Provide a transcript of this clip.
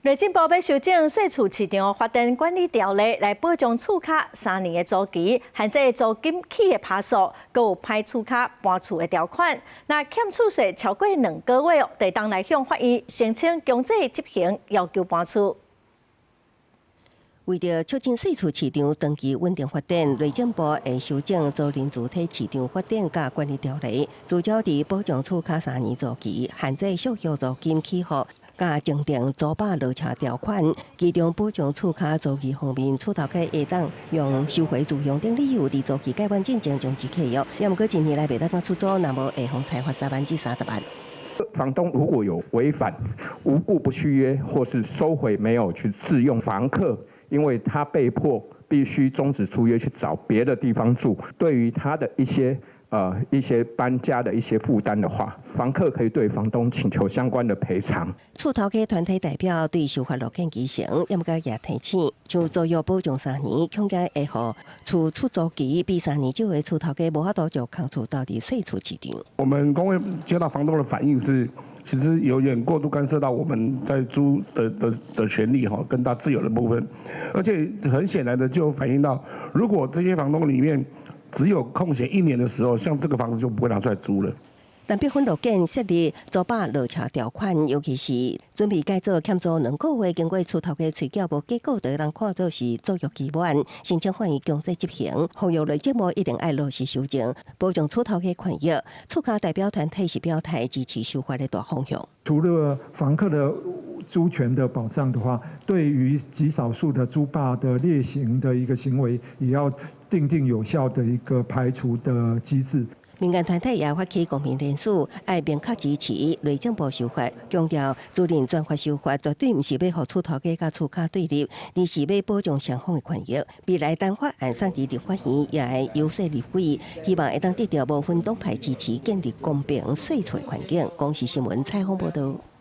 內政部欲修正細厝市場發展管理條例，來保障厝跤三年的租期，限制租金起的趴數，閣有歹厝跤搬厝的條款。若欠厝稅超過兩個月，就會當來向法院申請強制執行，要求搬厝。為著促進細厝市場長期穩定發展，內政部會修正租賃主體市場發展佮管理條例，聚焦佇保障厝跤三年租期，限制俗約租金起伏，佮增訂租霸落車條款，其中保障厝跤租期方面，厝頭家會當用收回自用等理由，佇租期屆滿進前終止契約。抑毋過一年內袂當出租，若無會予裁罰3萬至30萬。房東如果有違反無故不續約，或是收回沒有去自用房客，因為他被迫必須終止出約去找別的地方住，對於他的一些搬家的一些負擔的話，房客可以對房東請求相關的賠償。厝頭家團體代表對修法樂見其成，抑毋過也提醒，像租約保障三年，恐驚會予厝出租期比三年少的厝頭家無法度將空厝鬥佇細厝市場。我們公會接到房東的反應是，其實有點過度干涉到我們在租的權利哈，跟他自由的部分，而且很顯然的就反映到，如果這些房東裡面只有空閒一年的時候，像這個房子就不會拿出來租了。但部分樂見設立租霸落車條款，尤其是準備改做欠租兩個月，經過厝頭家催繳無結果，就會當看做是租約期滿，申請法院強制執行。呼籲內政部一定愛落實修正，保障厝頭家權益。厝跤代表團體是表態支持修法的大方向。除了房客的租權的保障的話，對於極少數的租霸的劣行的一個行為，也要訂定有效的一個排除的機制。民間團體也發起公民聯署，愛明確支持內政部修法，強調租賃專法修法絕對毋是欲予厝頭家佮厝跤對立，而是欲保障雙方的權益。未來等法案送佇立法院，也會遊說立委，希望會當得到無分黨派支持，建立公平細厝環境。公視新聞採訪報導。